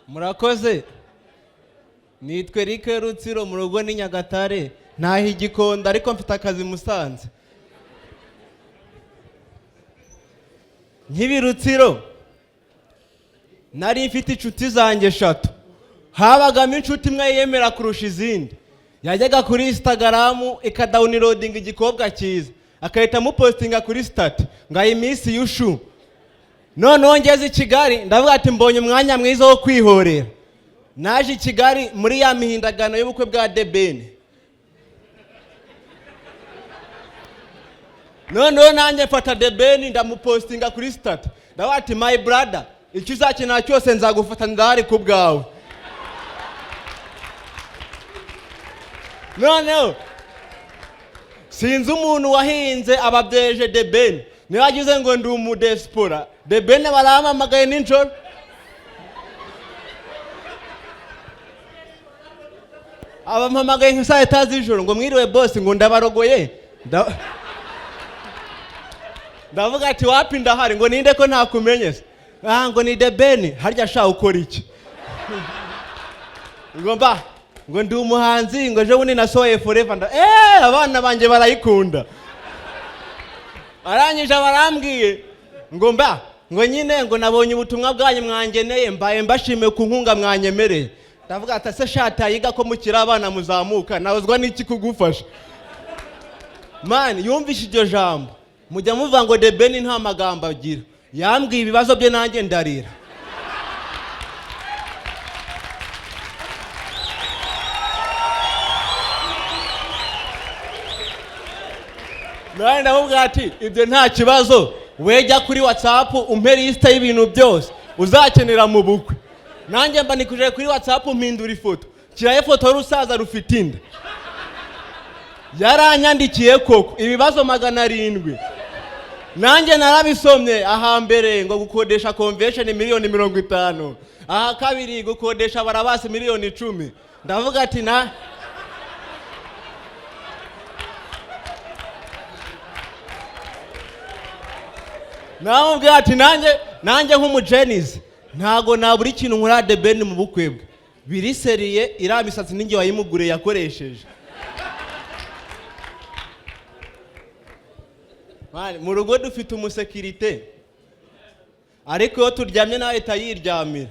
Murakoze. Nitwe Eric Rutsiro, mu rugo ni Nyagatare, ntaha Igikondo ariko mfite akazi Musanze. Nkibi Rutsiro nari mfite inshuti zanjye eshatu, habagamo inshuti imwe yiyemera kurusha izindi. Yajyaga kuri Instagram ikadownloadinga igikobwa cyiza, agahita amupostinga kuri status ngo I miss you shu. Noneho ngeze i Kigali ndavuga ati mbonye umwanya mwiza wo kwihorera. Naje i Kigali muri ya mihindagano y'ubukwe bwa The Ben. Noneho nanjye mfata The Ben ndamupostinga kuri status, ndavuga ati my brother, icyo uzakenera cyose nzagufata, ndahari ku bwawe. Noneho sinzi umuntu wahinze ababyeje The Ben, niba agize ngo ndi umudesipora. The Ben barampamagaye nijoro, abampamagaye nka saa 6 z'ijoro ngo mwiriwe boss, ngo ndabarogoye. Ndavuga ati wapi, ndahari. Ngo ninde ko ntakumenye se? Ah, ngo ni The Ben. Harya sha ukora iki? Ngo mba ngo ndi umuhanzi, ngo ejo bundi nasohoye Forever, nda abana banjye barayikunda. Arangije barambwiye ngo mba ngo nyine ngo nabonye ubutumwa bwanyu mwangeneye, mbaye mbashimiye ku nkunga mwanyemereye. Ndavuga ati ese shata yiga ko mukiri abana muzamuka, nabuzwa n'iki kugufasha? Man, yumvishe iryo jambo, mujya muvuga ngo The Ben nta magambo agira, yambwiye ibibazo bye nanjye ndarira. Nanjye ndamubwira ati ibyo nta kibazo, wejya kuri WhatsApp umpe lisite y'ibintu byose uzakenera mu bukwe. Nanjye mba nikuje kuri WhatsApp, mpindura ifoto, nshyiraho ifoto y'urusaza rufite inda. Yaranyandikiye koko ibibazo 700, nanjye narabisomye. Ahambere ngo gukodesha convention miliyoni 50, aha kabiri gukodesha barabasi miliyoni 10. Ndavuga ati na namubwira ati nanjye nk'umujenizi ntago nabura ikintu nkora The Ben mu bukwe bwe. Biri sérieux, iriya misatsi ninjye wayimuguriye yakoresheje. Man, mu rugo dufite umusekirite, ariko iyo turyamye nawe ahita yiryamira,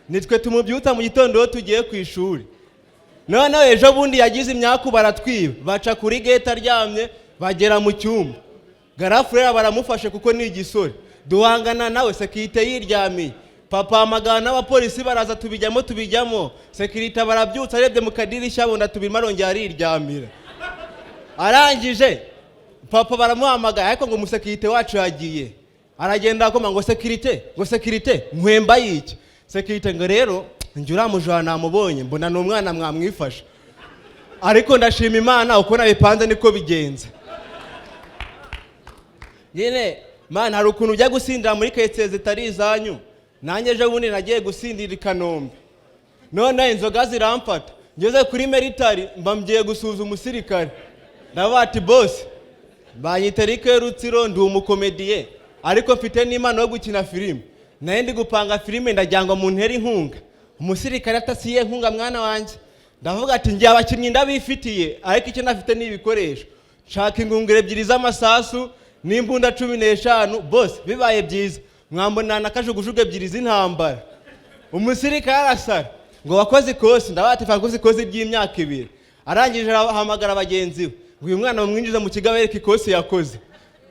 nitwe tumubyutsa mu gitondo iyo tugiye ku ishuri. Noneho ejo bundi yagize imyaku, baratwiba, baca kuri gate aryamye, bagera mu cyumba, garafurera baramufashe kuko ni igisore. Duhangana nawe, sekirite yiryamiye. Papa hamagana n'abapolisi baraza, tubijyamo tubijyamo, sekirite barabyutsa, arebye mu kadirishya abona tubirimo, arongera ariryamira. Arangije papa baramuhamagaye, ariko ngo umusekirite wacu yagiye, aragenda akoma ngo sekirite, ngo sekirite, nkwemba yiki? Sekirite ngo rero njye uriya mujura namubonye, mbona ni umwana mwamwifasha, ariko ndashima Imana uko nabipanze niko bigenze nyine. Man, hari ukuntu ujya gusindira muri karitsiye zitari izanyu. Nanjye ejo bundi nagiye gusindira i Kanombe, none inzoga ziramfata, ngeze kuri military mba ngiye gusuhuza umusirikare. Ndavuga ati boss, banyita Eric Rutsiro, ndi umukomediye ariko mfite n'impano yo gukina filime, nayo ndi gupanga filime, ndagira ngo muntere inkunga. Umusirikare atasiye inkunga mwana wanjye? Ndavuga ati ngiye abakinnyi ndabifitiye, ariko icyo ndafite ni ibikoresho. Nshaka ingunguru ebyiri z'amasasu n'imbunda 15, boss, bibaye byiza mwambonana na kajugujugu ebyiri z'intambara. Umusirikare arasara ngo wakoze ikosi. Ndavuga ati wakoze ikosi ry'imyaka 2. Arangije arahamagara bagenzi be ngo uyu mwana bamwinjize mu kigo abereke ikosi yakoze.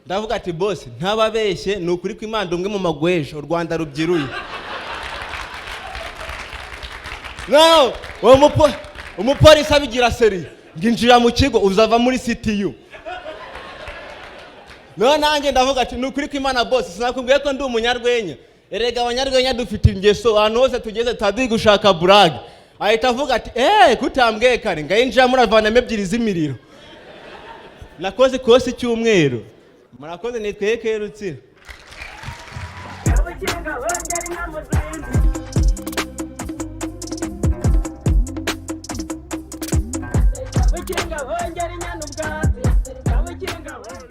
Ndavuga ati boss, ntababeshye, ni ukuri ko Imana umwe mu magwejo u Rwanda rubyiruye. No uwo umupolisi abigira sérieux ngo injira mu kigo uzava muri CTU. No nanjye ndavuga ati ni ukuri ko Imana boss, sinakubwiye ko ndi umunyarwenya? Erega abanyarwenya dufite ingeso, ahantu hose tugeze tuba turi gushaka burage. Ahita avuga ati eee, kutambwiye kare? Ngayinjira muravanamo ebyiri z'imiriro. Nakoze ikosi cy'umweru. Murakoze, nitwa Eric Rutsiro. Kabukinga bongera inka mu zindi. Kabukinga bongera inyana ubwatsi. Kabukinga bongera.